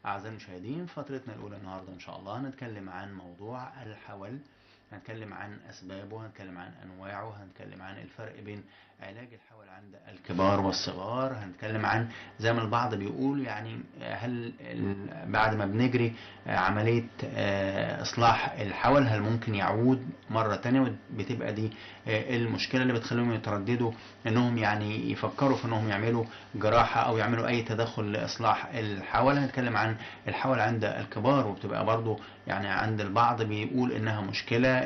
أعزائي المشاهدين، فترتنا الأولى النهاردة إن شاء الله هنتكلم عن موضوع الحول، هنتكلم عن أسبابه، هنتكلم عن أنواعه، هنتكلم عن الفرق بين علاج الحول عند الكبار والصغار، هنتكلم عن زي ما البعض بيقول يعني هل بعد ما بنجري عملية إصلاح الحول هل ممكن يعود مرة تانية؟ بتبقى دي المشكلة اللي بتخليهم يترددوا إنهم يعني يفكروا في إنهم يعملوا جراحة أو يعملوا أي تدخل لإصلاح الحول. هنتكلم عن الحول عند الكبار، وبتبقى برضو يعني عند البعض بيقول إنها مشكلة،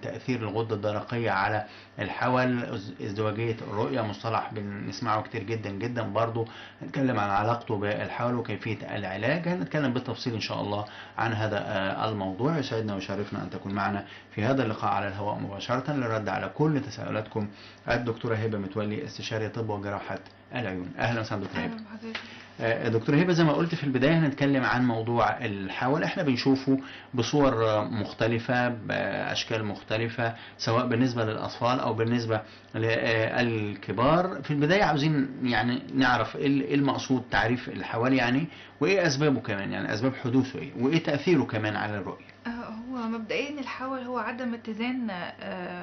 تأثير الغدة الدرقية على الحول، ازدواجية الرؤية، مصطلح بنسمعه كتير جدا جدا، برضو هنتكلم عن علاقته بالحول وكيفية العلاج. هنتكلم بالتفصيل إن شاء الله عن هذا الموضوع. يسعدنا ويشرفنا أن تكون معنا في هذا اللقاء على الهواء مباشرة للرد على كل تساؤلاتكم الدكتورة هبة متولي، استشارية طب وجراحة العيون. أهلا وسهلا دكتورة هبة. دكتورة هبة، زي ما قلت في البداية هنتكلم عن موضوع الحول. احنا بنشوفه بصور مختلفة بأشكال مختلفة، سواء بالنسبة للأطفال أو بالنسبة للكبار. في البداية عاوزين يعني نعرف ايه المقصود تعريف الحول يعني، وايه أسبابه كمان، يعني أسباب حدوثه ايه، وايه تأثيره كمان على الرؤية. هو مبدئيا الحول هو عدم اتزان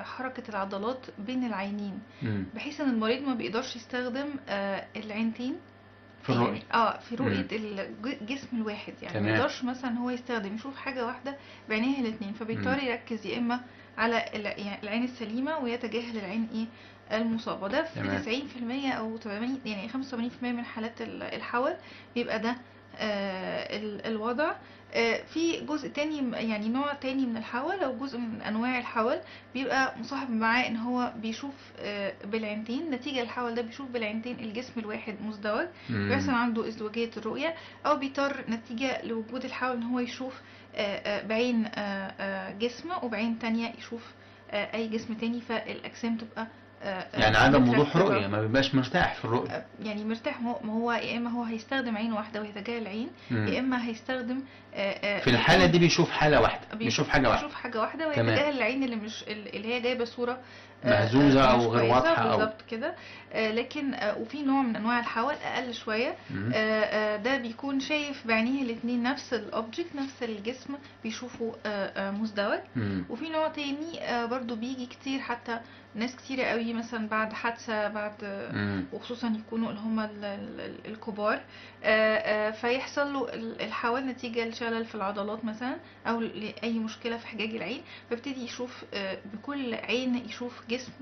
حركة العضلات بين العينين، بحيث ان المريض ما بيقدرش يستخدم العينتين في الرؤية، يعني في رؤية الجسم الواحد، يعني ما يقدرش مثلا هو يستخدم يشوف حاجة واحدة بعينيه الاثنين، فبيضطر يركز يا اما على العين السليمة ويتجاهل العين ايه المصابة. ده في 90% او 80 يعني 85% من حالات الحول بيبقى ده الوضع. في جزء تاني يعني نوع تاني من الحول او جزء من انواع الحول بيبقى مصاحب معاه ان هو بيشوف بالعينتين، نتيجة الحول ده بيشوف بالعينتين الجسم الواحد مزدوج، بيحصل عنده ازدواجية الرؤية، او بيضطر نتيجة لوجود الحول ان هو يشوف بعين جسم وبعين تانية يشوف اي جسم تاني، فالاجسام تبقى يعني عدم وضوح رؤية، ما بيبقاش مرتاح في الرؤية. يعني مرتاح، ما هو يا اما هو هيستخدم عين واحدة ويتجاهل عين، يا اما هيستخدم في الحالة دي بيشوف حالة واحدة، بيشوف حاجة واحدة، بيشوف حاجة واحدة ويتجاهل العين اللي مش اللي هي جايبة صورة مهزوزة او غير واضحة بالظبط كده. لكن وفي نوع من انواع الحول اقل شوية، ده بيكون شايف بعينيه الاثنين نفس ال object، نفس الجسم بيشوفه مزدوج. وفي نوع تاني برضو بيجي كتير، حتى ناس كتيرة قوي مثلا بعد حادثة، بعد وخصوصا يكونوا اللي هم الكبار، فيحصل له الحول نتيجة لشلل في العضلات مثلا او لأي مشكلة في حجاج العين، فيبتدي يشوف بكل عين يشوف جسم،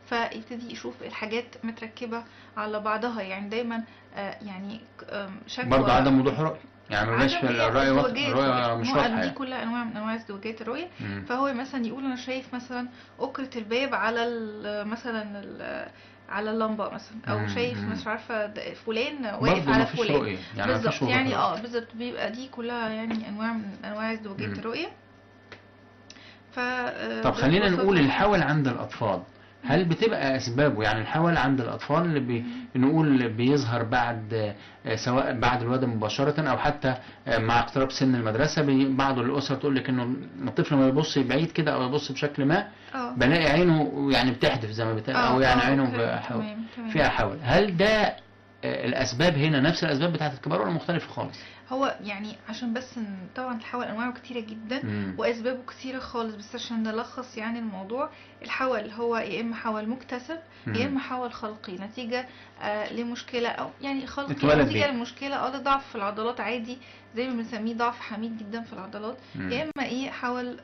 فيبتدي يشوف الحاجات متركبة على بعضها، يعني دايما يعني شكوى برضه عدم وضوح رؤية، يعني مش الرؤية الرؤية مش واضحة. دي كلها انواع من انواع ازدواجية الرؤية. فهو مثلا يقول انا شايف مثلا أكرة الباب على مثلا على اللمبة مثلا، او شايف مش عارفة فلان واقف على فلان، يعني بالظبط، يعني بالظبط بيبقى دي كلها يعني انواع من انواع ازدواجية الرؤية. طب خلينا نقول الحول عند الأطفال هل بتبقى أسبابه، يعني الحول عند الأطفال اللي بنقول بيظهر بعد سواء بعد الولادة مباشرة أو حتى مع اقتراب سن المدرسة، بعض الأسر تقول لك إنه الطفل لما يبص بعيد كده أو يبص بشكل ما بلاقي عينه يعني بتحدف زي ما بتقال، أو يعني عينه فيها حول. هل ده الأسباب هنا نفس الأسباب بتاعت الكبار ولا مختلفة خالص؟ هو يعني عشان بس طبعا الحول انواعه كتيرة جدا واسبابه كتيرة خالص، بس عشان نلخص يعني الموضوع، الحول هو يا اما حول مكتسب يا اما حول خلقي نتيجة لمشكلة، او يعني خلقي نتيجة لمشكلة لضعف في العضلات عادي زي ما بنسميه ضعف حميد جدا في العضلات، يا اما ايه حول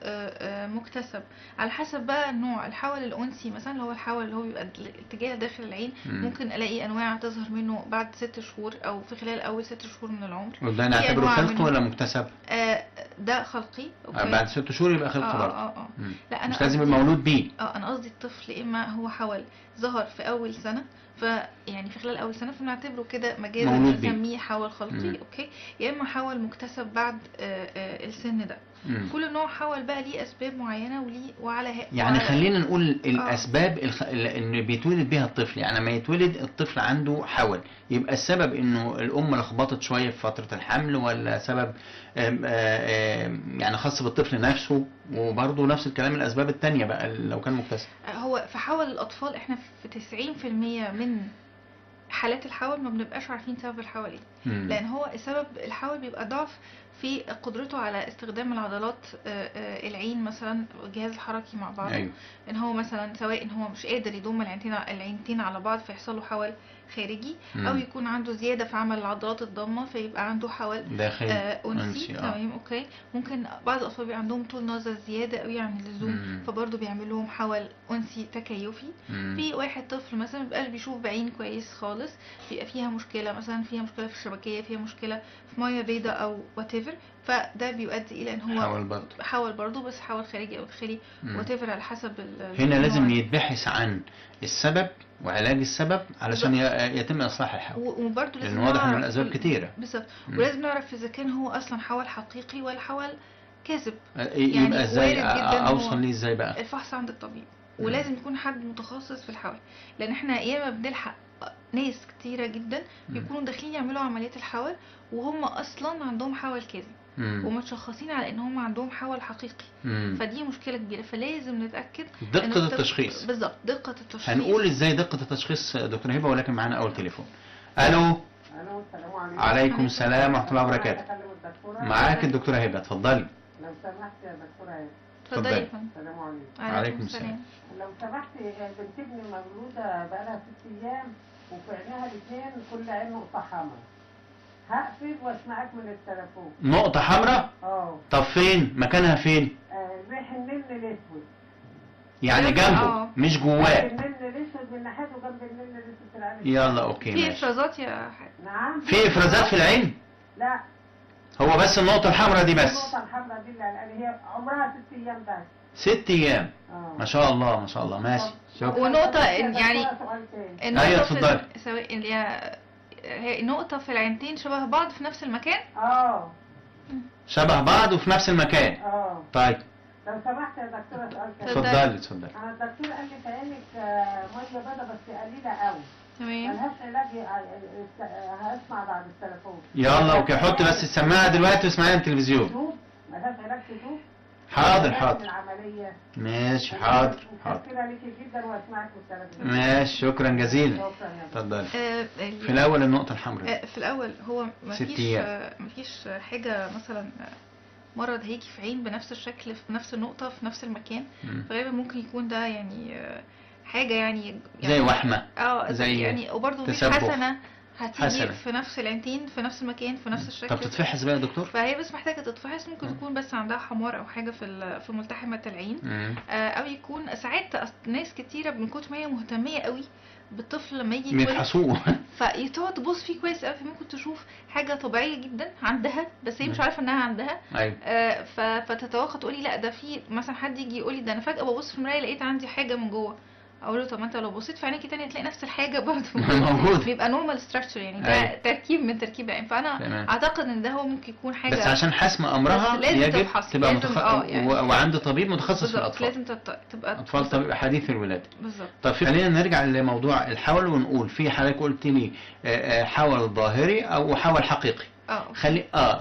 مكتسب على حسب بقى النوع. الحول الانسي مثلا اللي هو الحول اللي هو بيبقى اتجاه داخل العين، ممكن الاقي انواع تظهر منه بعد 6 شهور او في خلال اول 6 شهور من العمر. وده نعتبره خلقي ولا مكتسب؟ ده خلقي. okay. بعد 6 شهور يبقى خلقي برضه. لا انا مش لازم المولود بيه. انا قصدي الطفل اما هو حول ظهر في اول سنة، فيعني في خلال اول سنة فبنعتبره كده مجازا بنسميه حول خلقي. okay. يا اما حول مكتسب بعد السن ده. كل نوع حول بقى ليه اسباب معينة وليه وعلى يعني خلينا نقول الاسباب اللي بيتولد بيها الطفل، يعني لما يتولد الطفل عنده حول يبقى السبب انه الام لخبطت شوية في فترة الحمل، ولا سبب يعني خاص بالطفل نفسه؟ وبرضه نفس الكلام الاسباب الثانية بقى لو كان مكتسب. هو في حول الاطفال احنا في 90% من حالات الحول ما بنبقاش عارفين سبب الحول ايه. لان هو السبب الحول بيبقى ضعف في قدرته على استخدام العضلات، العين مثلا والجهاز الحركي مع بعضه. ايوه. ان هو مثلا سواء ان هو مش قادر يضم العينتين على بعض فيحصل له حول خارجي، او يكون عنده زيادة في عمل العضلات الضامه فيبقى عنده حول داخلي انسي. تمام، okay. ممكن بعض الاطفال بيبقى عندهم طول نظر زيادة قوي عن اللزوم، فبرضه بيعمل لهم حول انسي تكيفي. في واحد طفل مثلا مبيبقاش بيشوف بعين كويس خالص، بيبقى فيها مشكلة، مثلا فيها مشكلة في الشبكيه، فيها مشكلة في مية بيضاء او whatever، فده بيؤدي الى ان هو حول برضه، بس حول خارجي او داخلي whatever على حسب هنا لازم يتبحث عن السبب وعلاج السبب علشان يتم اصلاح الحول. وبرضه لازم لان واضح ان الاسباب كتيرة. بالظبط. ولازم نعرف اذا كان هو اصلا حول حقيقي ولا حول كاذب. يعني يبقى ازاي اوصل ليه ازاي بقى؟ الفحص عند الطبيب، ولازم يكون حد متخصص في الحول، لان احنا ياما بنلحق ناس كتيرة جدا بيكونوا داخلين يعملوا عمليات الحول وهم اصلا عندهم حول كاذب ومتشخصين على ان هم عندهم حول حقيقي. فدي مشكلة كبيرة، فلازم نتاكد دقه التشخيص. بالظبط، دقه التشخيص. هنقول ازاي دقه التشخيص دكتور هبه، ولكن معانا اول تليفون. الو. الو، السلام عليكم. عليكم السلام ورحمة الله وبركاته. معاك الدكتورة هبه، اتفضلي. لو سمحت يا دكتورة هبه. اتفضلي. السلام عليكم. عليكم السلام. لو سمحت، بنت ابني مولودة بقالها 6 ايام وفي عينيها الاثنين كل عين نقطة حمراء. هقفل واسمعك من التليفون. نقطة حمراء؟ طب فين؟ مكانها فين؟ ريح النمل الاسود. يعني جنبه مش جواه. النمل الاسود من ناحيته، جنب النمل الاسود في العين. يلا okay في افرازات يا حاج؟ نعم. في افرازات في العين؟ لا، هو بس النقطة الحمراء دي بس. النقطة الحمراء دي اللي هي عمرها 6 ايام بس. 6 ايام. ما شاء الله ما شاء الله، ماشي. شكرا. ونقطة يعني ايوه اتفضلي. سواء اللي هي نقطة في العينتين شبه بعض في نفس المكان؟ شبه بعض وفي نفس المكان. طيب لو سمحت يا دكتورة سؤال تاني. اتفضلي اتفضلي. أنا الدكتور قال لي في عينك مية بيضة بس قليلة قوي. تمام. ملهاش علاج، هسمع بعد التليفون. يلا okay، حط بس السماعة دلوقتي واسمعيها من التلفزيون. ملهاش علاج تدوب؟ حاضر حاضر. ماشي حاضر حاضر. متشكرة ليكي جدا واسمعك بالتلفزيون. ماشي، شكرا جزيلا. اتفضلي. في الأول النقطة الحمراء. في الأول هو مفيش حاجة مثلا مرض هيجي في عين بنفس الشكل في نفس النقطة في نفس المكان، فغالبا ممكن يكون ده يعني حاجة يعني زي وحمة، زي يعني، وبرده مفيش حسنة هتيجي في نفس العينتين في نفس المكان في نفس الشكل. طب تتفحص بقى يا دكتور؟ فهي بس محتاجه تتفحص، ممكن تكون بس عندها حمار او حاجة في ملتحمه العين، او يكون ساعات ناس كتيرة من كتر ما هي مهتميه قوي بالطفل لما يجي بيفحصوه فتقعد تبص فيه كويس قوي، فممكن تشوف حاجة طبيعية جدا عندها بس هي مش عارفه انها عندها. ايوه. فتتوقع تقولي لا ده في مثلا حد يجي يقولي ده انا فجاة ببص في المراية لقيت عندي حاجة من جوه، اقول له طب ما انت لو بصيت في عينيكي تاني هتلاقي نفس الحاجة برضه موجودة، بيبقى normal structure يعني ده أيوة. تركيب من تركيب العين. فانا تمام. اعتقد ان ده هو ممكن يكون حاجة، بس عشان حسم امرها يجب تبقى يعني وعند طبيب متخصص في الاطفال، لازم تبقى اطفال طبيب حديث الولادة بالظبط. طب خلينا نرجع لموضوع الحول ونقول في حضرتك قلت لي حول ظاهري او حول حقيقي.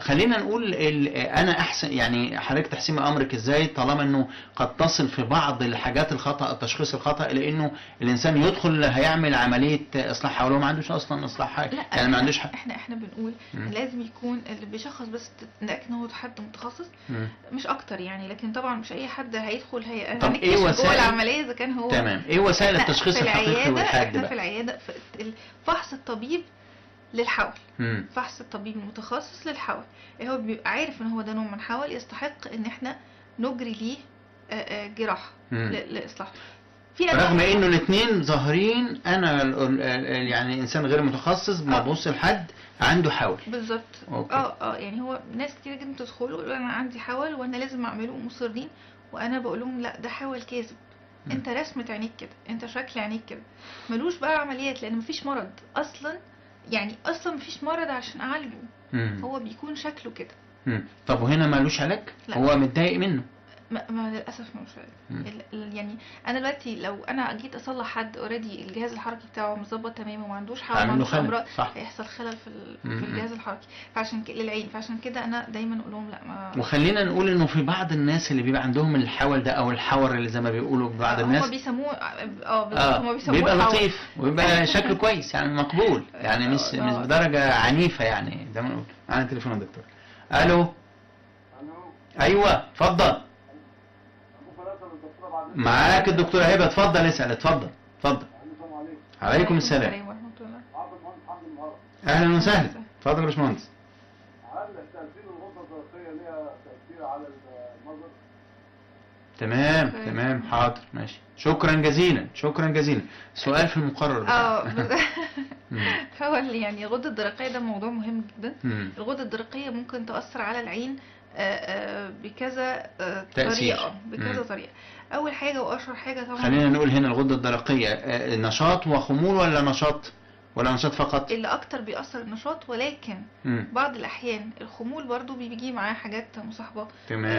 خلينا نقول انا احسن يعني حضرتك تحسمي امرك ازاي طالما انه قد تصل في بعض الحاجات الخطا، التشخيص الخطا، لانه الانسان يدخل هيعمل عملية اصلاح حوله ما عندوش اصلا اصلاح حاجة، يعني ما عندوش حاجة. احنا بنقول لازم يكون اللي بيشخص بس نتاكد ان هو حد متخصص مش اكتر يعني، لكن طبعا مش اي حد هيدخل طب ايه وسائل العملية اذا كان هو تمام. ايه وسائل التشخيص الحقيقي والحاد بقى؟ احنا في العيادة فحص الطبيب للحول، فحص الطبيب المتخصص للحول، هو بيبقى عارف ان هو ده نوع من حول يستحق ان احنا نجري ليه جراحه لاصلاحه. رغم انه الاثنين ظاهرين، انا يعني انسان غير متخصص ما ببص لحد عنده حول بالظبط. يعني هو ناس كتير جدا بتدخل ويقولوا انا عندي حول وانا لازم اعمله، مصرين، وانا بقول لهم لا ده حول كاذب، انت رسمة عينيك كده، انت شكل عينيك كده، ملوش بقى عمليات لان مفيش مرض اصلا، يعني اصلا مفيش مرض عشان اعالجه، هو بيكون شكله كده. طب وهنا مالوش علاج؟ لا. هو متضايق منه. ما للاسف مش يعني انا دلوقتي لو انا جيت اصلح حد already الجهاز الحركي بتاعه مظبط تمام وما عندوش حول وما عندوش امراض، هيحصل خلل في الجهاز الحركي، فعشان كده للعين. فعشان كده انا دايما اقول لهم لا ما. وخلينا نقول انه في بعض الناس اللي بيبقى عندهم الحول ده او الحور اللي زي ما بيقولوا بعض الناس، هم بيسموه بالظبط، هم بيسموه بيبقى لطيف وبيبقى شكله كويس يعني مقبول، يعني مش بدرجة عنيفة يعني زي ما نقول. معانا تليفون يا دكتور. الو. ايوه اتفضل. معاك الدكتورة هبه، اتفضل اسال. اتفضل اتفضل. عليكم السلام ورحمة الله. اهلا وسهلا، اتفضل يا باشمهندس. هل تاثير الغدة الدرقية ليها تاثير على النظر؟ تمام تمام، حاضر ماشي، شكرا جزيلا شكرا جزيلا. سؤال في المقرر. هو يعني الغدة الدرقية ده موضوع مهم جدا. الغدة الدرقية ممكن تاثر على العين بكذا طريقه، بكذا طريقه. اول حاجة واشهر حاجة طبعا، خلينا نقول هنا الغدة الدرقية نشاط وخمول ولا نشاط، ولا نشاط فقط؟ اللي اكتر بيأثر النشاط، ولكن بعض الاحيان الخمول برضو بيجي معاه حاجات مصاحبه،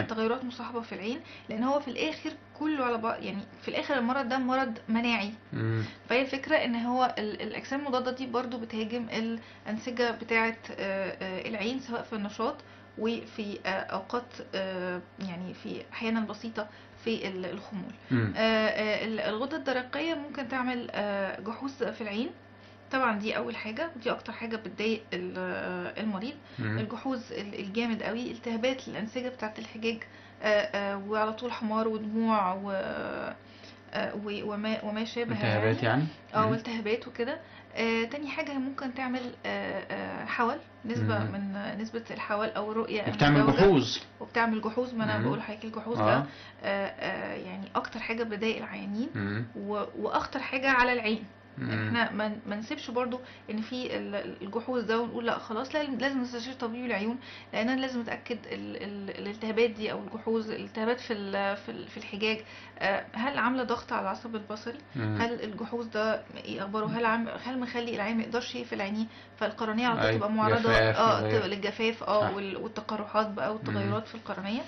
تغيرات مصاحبه في العين، لان هو في الاخر كله على بعض يعني في الاخر المرض ده مرض مناعي. فهي الفكرة ان هو الاجسام المضادة دي برضو بتهاجم الانسجة بتاعه العين، سواء في النشاط وفي اوقات يعني في احيانا بسيطة في الخمول. الغدة الدرقية ممكن تعمل جحوظ في العين، طبعا دي اول حاجة، ودي اكتر حاجة بتضايق المريض. الجحوظ الجامد قوي، التهابات الانسجة بتاعه الحجاج، وعلى طول حمار ودموع وما شابه، التهابات يعني والتهابات وكده. تاني حاجة ممكن تعمل حول، نسبه من نسبه الحول او الرؤية، وبتعمل جحوظ، وبتعمل جحوظ. ما انا بقول لحضرتك الجحوظ ده يعني اكتر حاجة بتضايق العيانين، واخطر حاجة على العين. احنا ما نسيبش برضو ان في الجحوظ ده ونقول لا خلاص، لا لازم نستشير طبيب العيون، لان انا لازم اتاكد الالتهابات دي او الجحوظ، الالتهابات في الحجاج، هل عامله ضغط على العصب البصري؟ هل الجحوظ ده ايه اخباره؟ هل مخلي العين ما يقدرش يقفل عينيه، فالقرنيه على طول تبقى معرضه للجفاف والتقرحات بقى والتغيرات في القرنيه،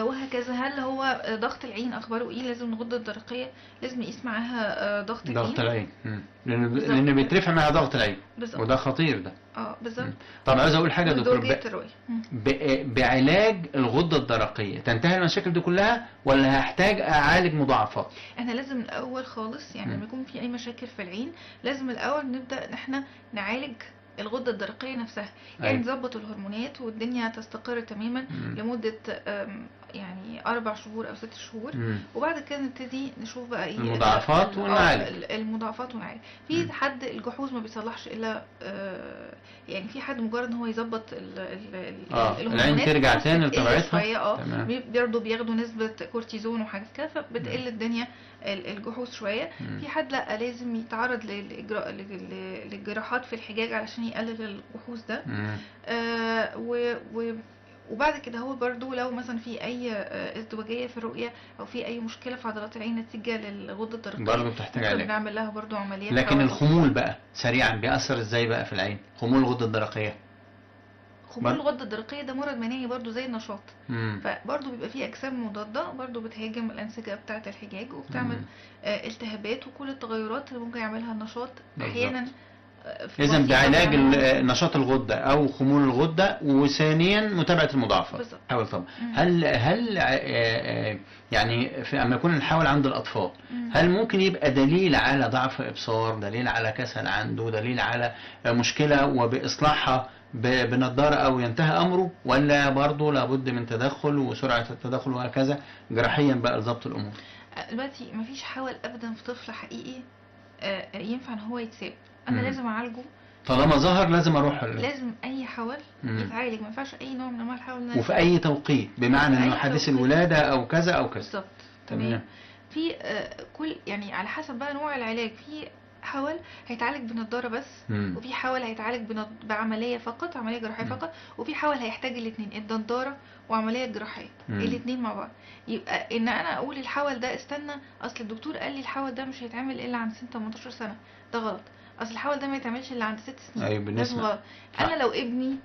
وهكذا. هل هو ضغط العين اخباره ايه؟ لازم الغدة الدرقية لازم نقيس معاها ضغط العين، ضغط العين، لان بيترفع معها ضغط العين، وده خطير ده. بالظبط. طب عايز اقول حاجة يا دكتور، بعلاج الغدة الدرقية تنتهي المشاكل دي كلها ولا هحتاج اعالج مضاعفات؟ احنا لازم الاول خالص يعني لما يكون في اي مشاكل في العين لازم الاول نبدا ان احنا نعالج الغدة الدرقية نفسها، يعني نظبط الهرمونات والدنيا تستقر تماما لمدة يعني 4 شهور او 6 شهور، وبعد كده نبتدي نشوف بقى ايه المضاعفات ونعالج المضاعفات ونعالج. في حد الجحوظ ما بيصلحش الا يعني في حد مجرد ان هو يظبط العين ترجع تاني لطبيعتها برضه بياخدوا نسبه كورتيزون وحاجات كده، فبتقل الدنيا الجحوظ شوية. في حد لا لازم يتعرض للاجراء للجراحات في الحجاج علشان يقلل الجحوظ ده. وبعد كده هو برضو لو مثلا في اي ازدواجية في الرؤية او في اي مشكلة في عضلات العين نتيجة للغده الدرقية برضو بتحتاج علاج، بنعمل لها برضو عمليات. لكن الخمول بقى سريعا بيأثر ازاي بقى في العين؟ خمول الغدة الدرقية، خمول الغدة الدرقية ده مرض مناعي برضو زي النشاط، فبرضو بيبقى فيه اجسام مضادة برضو بتهاجم الانسجة بتاعه الحجاج وبتعمل التهابات وكل التغيرات اللي ممكن يعملها النشاط احيانا. إذا بعلاج نشاط الغدة أو خمول الغدة، وثانيا متابعة المضاعفات. حاول طبعا. هل يعني في أما يكون الحول عند الأطفال، هل ممكن يبقى دليل على ضعف إبصار، دليل على كسل عنده، دليل على مشكلة وبإصلاحها بنضارة أو ينتهي أمره، ولا برضه لابد من تدخل وسرعة التدخل وهكذا جراحيا بقى لضبط الأمور؟ دلوقتي مفيش حول أبدا في طفل حقيقي ينفع إن هو يتساب، انا لازم اعالجه طالما ظهر، لازم اروح لازم اي حول يتعالج، ما ينفعش اي نوع من انواع الحول، وفي اي توقيت، بمعنى انه حديث الولادة او كذا او كذا. بالظبط تمام. في كل يعني على حسب بقى نوع العلاج، في حول هيتعالج بنضاره بس، وفي حول هيتعالج بعملية فقط، عملية جراحية فقط، وفي حول هيحتاج الاثنين، النضارة وعملية جراحية، الاثنين مع بعض. يبقى ان انا اقول الحول ده استنى اصل الدكتور قال لي الحول ده مش هيتعمل الا عند سن 18 سنة، ده غلط. اصل الحول ده ما يتعملش الا عند 6 سنين. ايوه بالنسبة غلط. انا لو ابني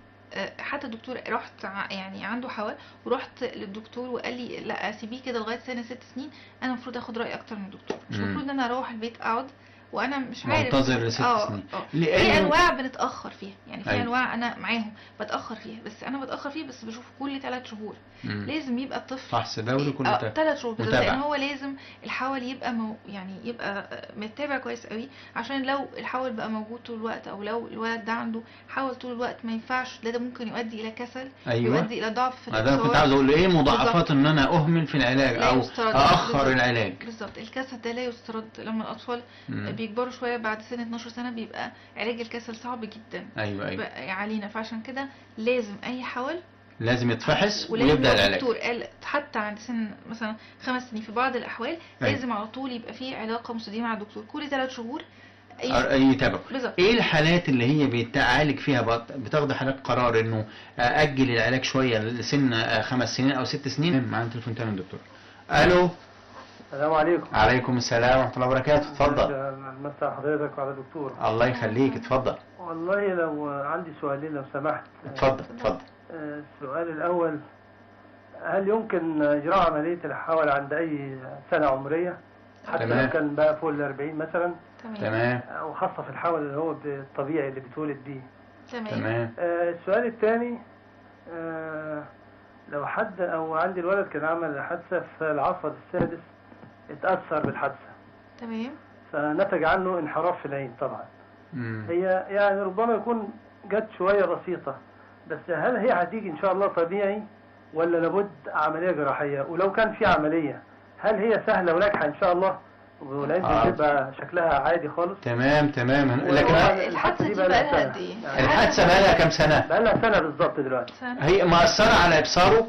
حتى الدكتور رحت يعني عنده حول ورحت للدكتور وقال لي لا سيبيه كده لغاية سنة 6 سنين، انا المفروض اخد راي اكتر من الدكتور. مش المفروض ان انا اروح البيت اقعد وانا مش عارف منتظر ل6 سنين. في انواع بنتاخر فيها، يعني في انواع انا معاهم بتاخر فيها، بس انا بتاخر فيها بس بشوفه كل 3 شهور. لازم يبقى الطفل فحص دوري كل 3 شهور بالظبط، لان هو لازم الحول يبقى يعني يبقى متابع كويس قوي، عشان لو الحول بقى موجود طول الوقت، او لو الولد ده عنده حول طول الوقت ما ينفعش، ده ممكن يؤدي الى كسل. أيوة. يؤدي الى ضعف في الابصار. انا كنت عاوز اقول ايه مضاعفات ان انا اهمل في العلاج او اخر العلاج. بالظبط، الكسل ده لا يسترد. لما الاطفال بيكبروا شوية بعد سن 12 سنة بيبقى علاج الكسل صعب جدا. ايوه علينا، فعشان كده لازم اي حول لازم يتفحص ويبدا العلاج. الدكتور قال حتى عند سن مثلا 5 سنين في بعض الاحوال. أيوة. لازم على طول يبقى فيه علاقة مستديمه مع الدكتور كل 3 شهور يتابع. ايه الحالات اللي هي بيتعالج فيها بتاخد حالات قرار انه اجل العلاج شوية لسن 5 سنين او 6 سنين؟ معانا تليفون تاني دكتور. الو، السلام عليكم. عليكم السلام ورحمة الله وبركاته. اتفضل. مساء حضرتك وعلى الدكتور. الله يخليك، اتفضل. والله لو عندي سؤالين لو سمحت. اتفضل اتفضل. السؤال الأول، هل يمكن إجراء عملية الحول عند أي سنة عمرية؟ حتى لو كان بقى فوق 40 مثلا؟ تمام. وخاصة في الحول اللي هو الطبيعي اللي بيتولد بيه. تمام. السؤال الثاني، لو حد أو عندي الولد كان عمل حادثة في العصب السادس، اتأثر بالحادثة. تمام. فنتج عنه انحراف في العين طبعا. هي يعني ربما يكون جت شوية بسيطة، بس هل هي هتيجي ان شاء الله طبيعي ولا لابد عملية جراحية؟ ولو كان في عملية هل هي سهلة وناجحة ان شاء الله والعين بتبقى شكلها عادي خالص؟ تمام تمام. لكن الحادثة دي بقى لها قد ايه؟ الحادثة بقى لها كام سنة؟ بقى لها سنة بالظبط دلوقتي. هي مأثرة على إبصاره؟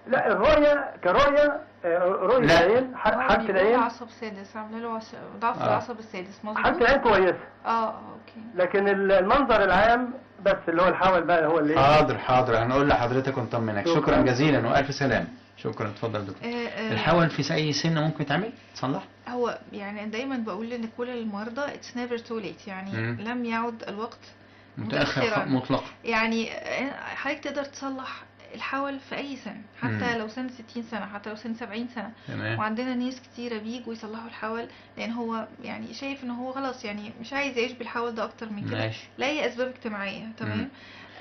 لا، الرؤية كرؤية، رؤية العين، حالة العين عصب سادس، عامله له ضعف في العصب السادس، مظبوط. حالة العين كويسة. okay. لكن المنظر العام بس اللي هو الحول بقى هو اللي حاضر حاضر، هنقول لحضرتك ونطمنك. شكرا جزيلا والف سلامة. شكرا. اتفضل دكتور. الحول في اي سن ممكن يتعمل؟ تصلح؟ هو يعني دايما بقول لكل المرضى it's never too late، يعني لم يعد الوقت متأخر مطلقا. يعني حضرتك تقدر تصلح الحول في اي سن، حتى لو سن 60 سنة، حتى لو سن 70 سنة. تمام. وعندنا ناس كتيرة بيجوا يصلحوا الحول لان هو يعني شايف ان هو خلاص يعني مش عايز يعيش بالحول ده اكتر من كده، لاي اسباب اجتماعية. تمام.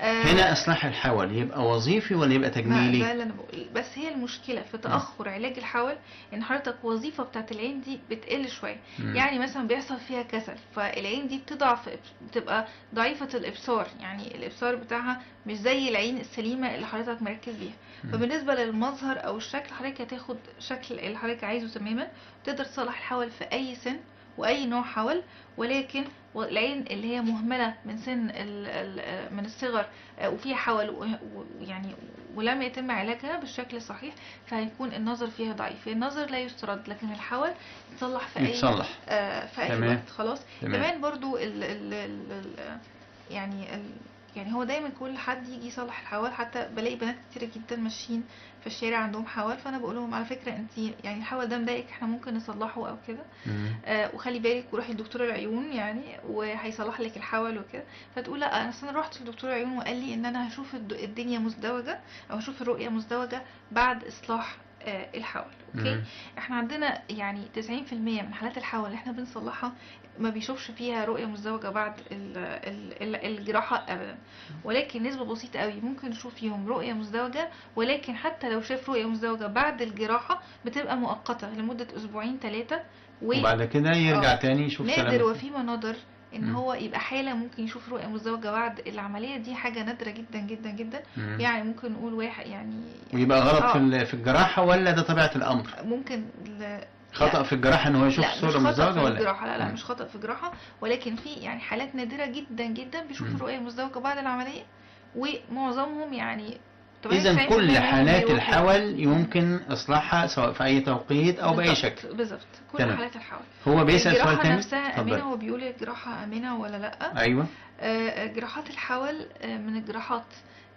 هنا اصلاح الحول يبقى وظيفي ولا يبقى تجميلي؟ ده اللي انا بقول، بس هي المشكلة في تاخر علاج الحول ان حضرتك وظيفة بتاعت العين دي بتقل شوية. يعني مثلا بيحصل فيها كسل، فالعين دي بتضعف، بتبقى ضعيفة الابصار، يعني الابصار بتاعها مش زي العين السليمة اللي حضرتك مركز بيها. فبالنسبه للمظهر او الشكل حضرتك هتاخد شكل اللي حضرتك عايزه تماما. تقدر تصلح الحول في اي سن واي نوع حول، ولكن العين اللي هي مهملة من سن من الصغر وفيها حول ويعني ولم يتم علاجها بالشكل الصحيح، فهيكون النظر فيها ضعيف. النظر لا يسترد، لكن الحول يتصلح في اي في اي وقت. خلاص. كمان برضو ال ال ال يعني هو دايما كل حد يجي يصلح الحول، حتى بلاقي بنات كتير جدا ماشيين في الشارع عندهم حول، فانا بقول لهم على فكرة انت يعني الحول ده مضايقك، احنا ممكن نصلحه او كده، وخلي بالك وروحي لدكتور العيون يعني وهيصلح لك الحول وكده. فتقول لا، انا اصل رحت لدكتور العيون وقال لي ان انا هشوف الدنيا مزدوجة او هشوف الرؤية مزدوجة بعد اصلاح الحول. okay. احنا عندنا يعني 90% من حالات الحول اللي احنا بنصلحها ما بيشوفش فيها رؤية مزدوجة بعد الجراحة ابدا، ولكن نسبة بسيطة قوي ممكن نشوف فيهم رؤية مزدوجة، ولكن حتى لو شاف رؤية مزدوجة بعد الجراحة بتبقى مؤقتة لمدة 2 3 أسابيع، وبعد كده يرجع تاني يشوف سلامته. نادر وفيما نظر ان هو يبقى حالة ممكن يشوف رؤية مزدوجة بعد العملية، دي حاجة نادرة جدا جدا جدا. يعني ممكن نقول واحد يعني ويبقى غلط في الجراحة، ولا ده طبيعة الأمر؟ ممكن خطأ في الجراحة ان هو يشوف صورة مزدوجة ولا لا؟ لا لا، مش خطأ في الجراحة، ولكن في يعني حالات نادرة جدا جدا بيشوف الرؤية مزدوجة بعد العملية، ومعظمهم يعني إذا كل حالات الحول يمكن إصلاحها سواء في أي توقيت أو بأي شكل. بالظبط، كل حالات الحول. هو بيسأل سؤال تاني. الجراحة نفسها آمنة، هو بيقول الجراحة آمنة ولا لأ؟ أيوه. جراحات الحول من الجراحات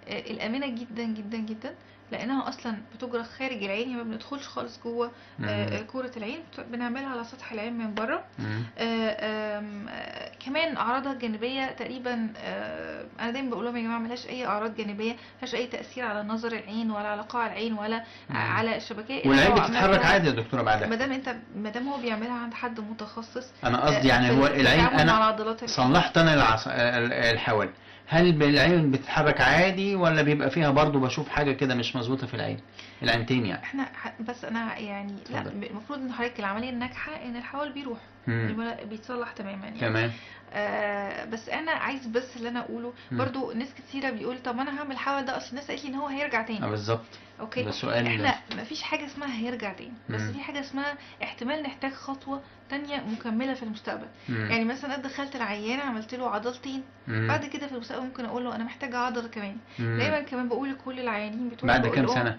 الامنة جدا جدا جدا، لانها اصلا بتجرى خارج العين، يعني ما بندخلش خالص جوه كرة العين، بنعملها على سطح العين من بره. كمان اعراضها الجانبية تقريبا، انا دايما بقول لهم يا جماعة ملهاش اي اعراض جانبيه، ملهاش اي تاثير على نظر العين ولا على قاع العين ولا على الشبكيه. والعين بتتحرك عادي يا دكتورة بعدها، ما دام هو بيعملها عند حد متخصص. انا قصدي يعني هو العين، انا صلحت انا الحول، هل العين بتتحرك عادي ولا بيبقى فيها برضو بشوف حاجة كده مش مظبوطة في العين، العينتين يعني؟ احنا بس انا يعني لا، المفروض ان حضرتك العملية الناجحة ان الحول بيروح بيتصلح تماما يعني. تمام. بس انا عايز بس اللي انا اقوله برضو، ناس كتيرة بيقول طب انا هعمل الحول ده، اصل الناس قالت لي ان هو هيرجع تاني. بالظبط. okay، ده سؤال. احنا مفيش حاجة اسمها هيرجع تاني، بس في حاجة اسمها احتمال نحتاج خطوة تانية مكملة في المستقبل. يعني مثلا انا دخلت العيان عملت له عضلتين، بعد كده في المستقبل ممكن اقول له انا محتاجه عضلة كمان. دايما كمان بقول لكل العيانين بتوعي بعد كام سنة؟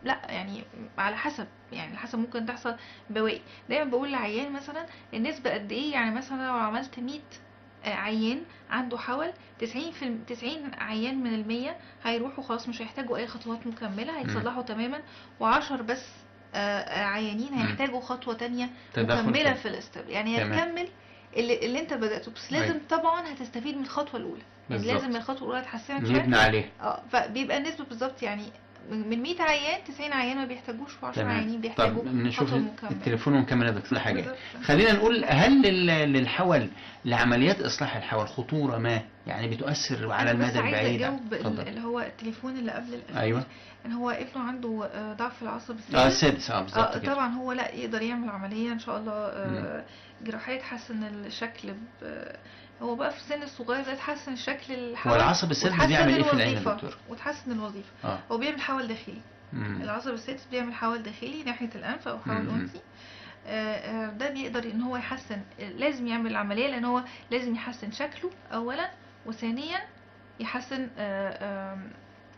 لا يعني على حسب، يعني على حسب ممكن تحصل بواقي. دايما بقول للعيان مثلا النسبة قد ايه، يعني مثلا لو عملت 100 عيان عنده حول، 90 عيان من 100 هيروحوا خلاص مش هيحتاجوا اي خطوات مكملة، هيتصلحوا تماما، و10 بس عيانين هيحتاجوا خطوة تانية مكملة في ال step، يعني هتكمل اللي انت بدأته، بس لازم طبعا هتستفيد من الخطوة الأولى، يعني لازم الخطوة الأولى تحسنك شوية نبني عليها. فبيبقى النسبة بالظبط يعني من 100 عيان 90 عيان ما بيحتاجوش، و10 عيانين بيحتاجوا. طب نشوف التليفون ونكمل يا دكتور حاجة. خلينا نقول هل للحول، لعمليات اصلاح الحول خطورة ما، يعني بتؤثر على المدى البعيد؟ اتفضل. اللي هو التليفون اللي قبل الاخير. ايوه، ان هو ابنه عنده ضعف العصب السادس. السادس، بالظبط كده. طبعا هو لا يقدر يعمل عملية ان شاء الله جراحية تحسن الشكل، هو بقى في السن الصغير ده تحسن الشكل الحول. هو العصب السادس بيعمل ايه في العين يا دكتور؟ وتحسن الوظيفة. هو بيعمل حول داخلي. العصب السادس بيعمل حول داخلي ناحية الانف او حول انفي. ده بيقدر ان هو يحسن، لازم يعمل العملية لان هو لازم يحسن شكله اولا، وثانيا يحسن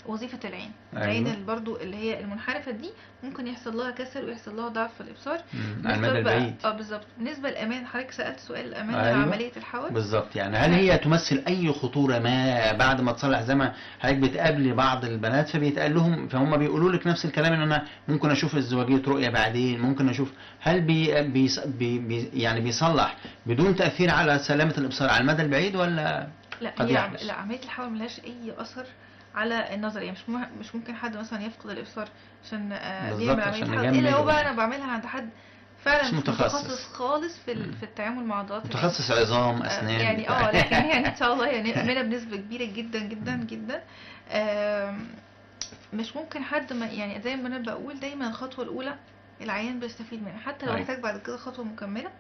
وظيفة العين. العين اللي برضو اللي هي المنحرفة دي ممكن يحصل لها كسل ويحصل لها ضعف في الإبصار على المدى البعيد. بالظبط. بالنسبة للأمان، حضرتك سألت سؤال الأمان. لعملية الحول بالظبط، يعني هل هي تمثل أي خطورة ما بعد ما تصلح؟ زي ما حضرتك بتقابلي بعض البنات فبيتقال لهم، فهم بيقولوا لك نفس الكلام، إن أنا ممكن أشوف ازدواجية رؤية بعدين، ممكن أشوف، هل بي بي بي يعني بيصلح بدون تأثير على سلامة الإبصار على المدى البعيد ولا؟ لا، هي لا، عملية الحول ملهاش أي أثر على النظر، يعني مش ممكن حد مثلا يفقد الابصار عشان بيعمل عملية حول، الا لو بقى انا بعملها عند حد فعلا مش متخصص خالص في التعامل مع عضلات، متخصص عظام اسنان يعني لكن يعني ان شاء الله يعني امنه بنسبة كبيرة جدا جدا جدا. مش ممكن حد ما، يعني زي ما انا بقول دايما الخطوة الاولى العيان بيستفيد منها، حتى لو احتاج بعد كده خطوة مكملة.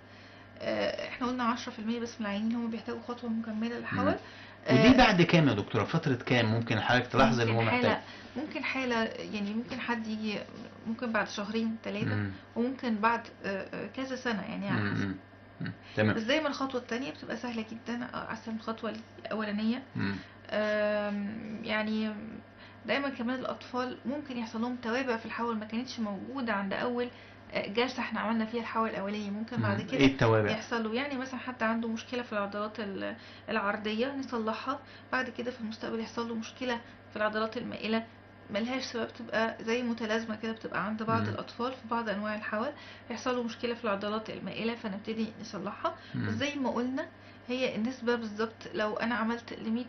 احنا قلنا 10% بس من العيانين هم بيحتاجوا خطوة مكملة للحول. ودي بعد كام يا دكتورة؟ فترة كام ممكن حضرتك تلاحظ ان هو محتاج؟ ممكن حاله، يعني ممكن حد يجي ممكن بعد شهرين 3، وممكن بعد كذا سنة، يعني على حسب. تمام. بس دايما الخطوة الثانية بتبقى سهلة جدا، احسن من الخطوة الاولانية. يعني دايما كمان الاطفال ممكن يحصل لهم توابع في الحول ما كانتش موجودة عند اول جلسه احنا عملنا فيها الحول الاولاني، ممكن بعد كده ايه التوابع يحصل له، يعني مثلا حد عنده مشكلة في العضلات العرضية نصلحها، بعد كده في المستقبل يحصل له مشكلة في العضلات المائلة ملهاش سبب، تبقى زي متلازمة كده بتبقى عند بعض الاطفال في بعض انواع الحول، يحصل له مشكلة في العضلات المائلة فنبتدي نصلحها. بس زي ما قلنا هي النسبة بالظبط، لو انا عملت ل 100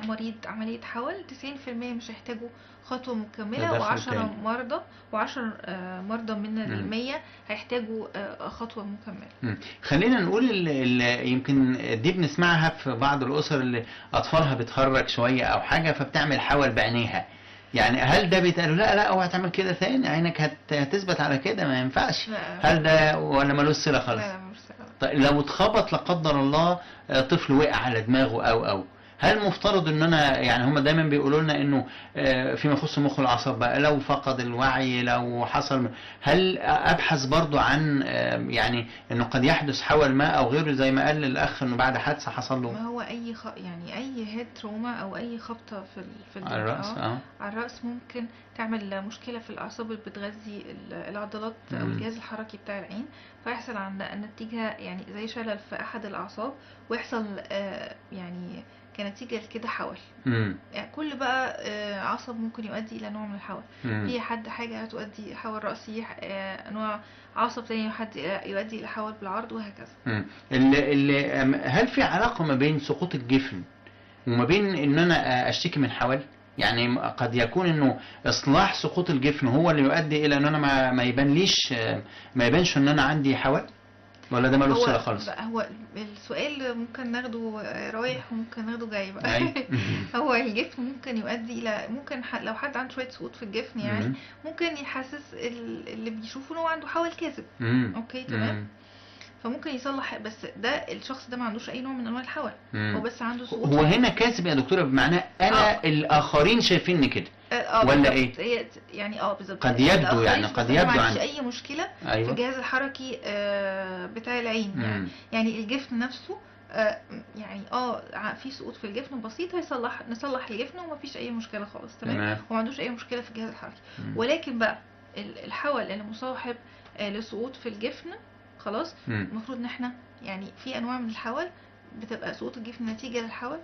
مريض عملية حول، 90% مش هيحتاجوا خطوة مكملة، و10 مرضى و10 مرضى من 100 هيحتاجوا خطوة مكملة. خلينا نقول يمكن دي بنسمعها في بعض الأسر اللي أطفالها بتهرج شوية أو حاجة فبتعمل حول بعينيها، يعني هل ده بيتقالوا لا لا اوعى تعمل كده ثاني، عينك هتثبت على كده ما ينفعش؟ هل ده ولا ملوش صلة خالص؟ لا ملوش صلة. طيب لو اتخبط لا قدر الله طفل وقع على دماغه او هل مفترض ان انا، يعني هم دايما بيقولوا لنا انه فيما يخص المخ والأعصاب بقى لو فقد الوعي لو حصل، هل ابحث برضو عن يعني انه قد يحدث حول ما او غيره زي ما قال الاخ انه بعد حادثه حصل له؟ ما هو اي يعني اي head trauma او اي خبطه في على الراس، على الراس ممكن تعمل مشكلة في الاعصاب اللي بتغذي العضلات او الجهاز الحركي بتاع العين، فيحصل عند نتيجة يعني زي شلل في احد الاعصاب، ويحصل يعني كنتيجة لكده حول. يعني كل بقى عصب ممكن يؤدي الى نوع من الحول. في حد حاجة تؤدي حول رأسي، انواع عصب تاني حد يؤدي الى حول بالعرض، وهكذا. هل في علاقة ما بين سقوط الجفن وما بين ان انا اشتكي من حول؟ يعني قد يكون انه اصلاح سقوط الجفن هو اللي يؤدي الى ان انا ما يبانليش، ما يبانش ان انا عندي حول، ولا ده مالوش صله خالص؟ هو السؤال ممكن ناخده رايح وممكن ناخده جاي بقى. هو الجفن ممكن يؤدي الى، ممكن لو حد عنده شوية سقوط في الجفن يعني ممكن يحسس اللي بيشوفه ان هو عنده حول كاذب. okay تمام. فممكن يصلح، بس ده الشخص ده ما عندوش اي نوع من انواع الحول، هو بس عنده سقوط. هو هنا كاذب يا دكتورة بمعنى انا الاخرين شايفيني كده ولا ايه؟ يعني بالظبط، قد يبدو يعني قد يبدو ما عنديش اي مشكلة. أيوة. في الجهاز الحركي بتاع العين يعني. يعني الجفن نفسه يعني في سقوط في الجفن بسيط، هيصلح، نصلح الجفن ومفيش اي مشكلة خالص. تمام. وما عندوش اي مشكلة في الجهاز الحركي. ولكن بقى الحول اللي مصاحب لسقوط في الجفن خلاص، المفروض ان احنا يعني في انواع من الحول بتبقى سقوط الجفن نتيجة للحول،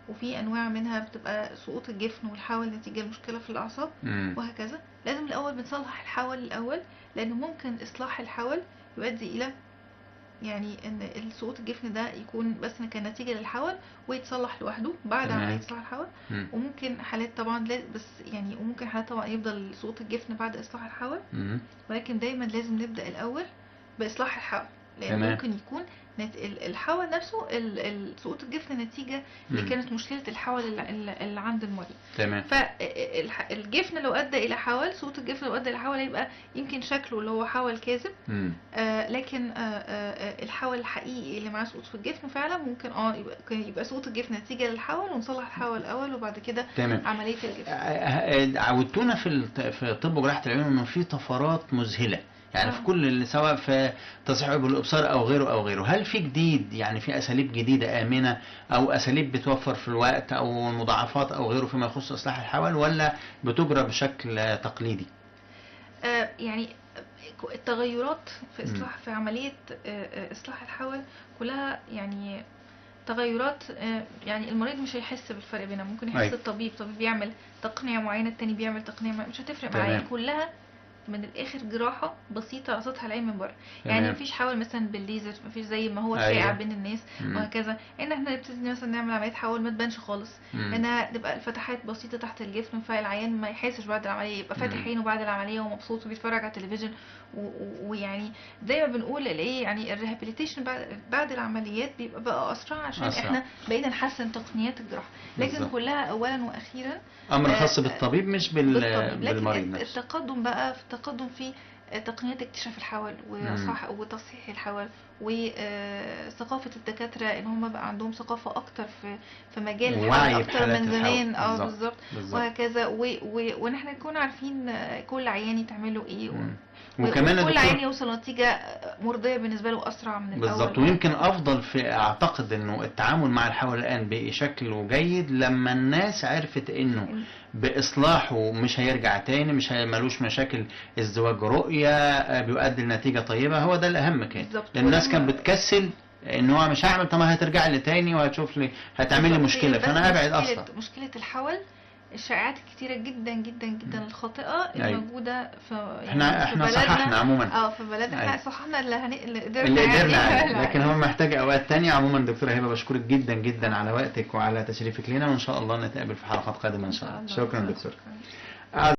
وفي انواع منها بتبقى سقوط الجفن والحول نتيجة لمشكلة في الاعصاب، وهكذا. لازم الاول بنصلح الحول الاول، لانه ممكن اصلاح الحول يؤدي الى يعني ان سقوط الجفن ده يكون بس كان نتيجة للحول ويتصلح لوحده بعد عملية اصلاح الحول. وممكن حالات طبعا بس يعني، وممكن حالات طبعا يفضل سقوط الجفن بعد اصلاح الحول، ولكن دايما لازم نبدا الاول باصلاح الحول، لان ممكن يكون الحول نفسه سقوط الجفن نتيجة اللي كانت مشكلة الحول اللي عند المريض. تمام. فالجفن لو ادى الى حول، سقوط الجفن لو ادى الى حول هيبقى يمكن شكله اللي هو حول كاذب، لكن الحول الحقيقي اللي معاه سقوط في الجفن فعلا ممكن يبقى سقوط الجفن نتيجة للحول، ونصلح الحول الاول وبعد كده عملية الجفن. عودتونا في طب وجراحه العيون انه في طفرات مذهلة يعني في كل، سواء في تصحيح عيوب الابصار او غيره او غيره. هل في جديد، يعني في اساليب جديدة امنه او اساليب بتوفر في الوقت او المضاعفات او غيره فيما يخص اصلاح الحول، ولا بتجرى بشكل تقليدي؟ يعني التغيرات في اصلاح في عملية اصلاح الحول كلها يعني تغيرات، يعني المريض مش هيحس بالفرق بينها. ممكن يحس الطبيب، طبيب بيعمل تقنية معينة، التاني بيعمل تقنية معينة، مش هتفرق معايا. كلها من الاخر جراحه بسيطة على سطح العين من بره. يعني مفيش حول مثلا بالليزر، مفيش زي ما هو شائع بين الناس وهكذا، ان احنا نبتدي مثلا نعمل عملية حول ما تبانش خالص، انها تبقى الفتحات بسيطة تحت الجفن، فالعيان ما يحسش بعد العملية، يبقى فاتح عينه بعد العملية ومبسوط وبيتفرج على التلفزيون. ويعني زي ما بنقول الايه، يعني ال rehabilitation بعد العمليات بيبقى بقى اسرع، عشان احنا بقينا نحسن تقنيات الجراحة. لكن بالزبط. كلها اولا واخيرا امر خاص بالطبيب مش بالمريض نفسه. التقدم بقى في التقدم في تقنيات اكتشاف الحول وتصحيح الحول، وثقافة الدكاترة ان هم بقى عندهم ثقافة اكتر في مجال الحول اكتر من زمان. بالظبط وهكذا. ونحن نكون عارفين كل عيان يتعمل ايه، وكمان كل عيان يوصل نتيجة مرضية بالنسبة له اسرع من الاول. بالظبط. ويمكن افضل في، اعتقد انه التعامل مع الحول الان بشكله جيد لما الناس عرفت انه باصلاحه مش هيرجع تاني، مش مالوش مشاكل ازدواج رؤية، بيؤدي لنتيجة طيبة. هو ده الاهم كان، لان الناس كانت بتكسل ان هو مش هعمل، طب ما هترجع لي تاني وهتشوف لي هتعمل لي مشكلة، فانا ابعد اصلا. مشكلة الحول الشائعات الكتيرة جدا جدا جدا الخاطئة الموجودة في يعني احنا صححنا عموما في بلدنا. احنا صححنا اللي قدرنا عليه، لكن هو محتاج اوقات تانية. عموما دكتورة هبة بشكرك جدا جدا على وقتك وعلى تشريفك لنا، وان شاء الله نتقابل في حلقات قادمة ان شاء الله. شكرا دكتور.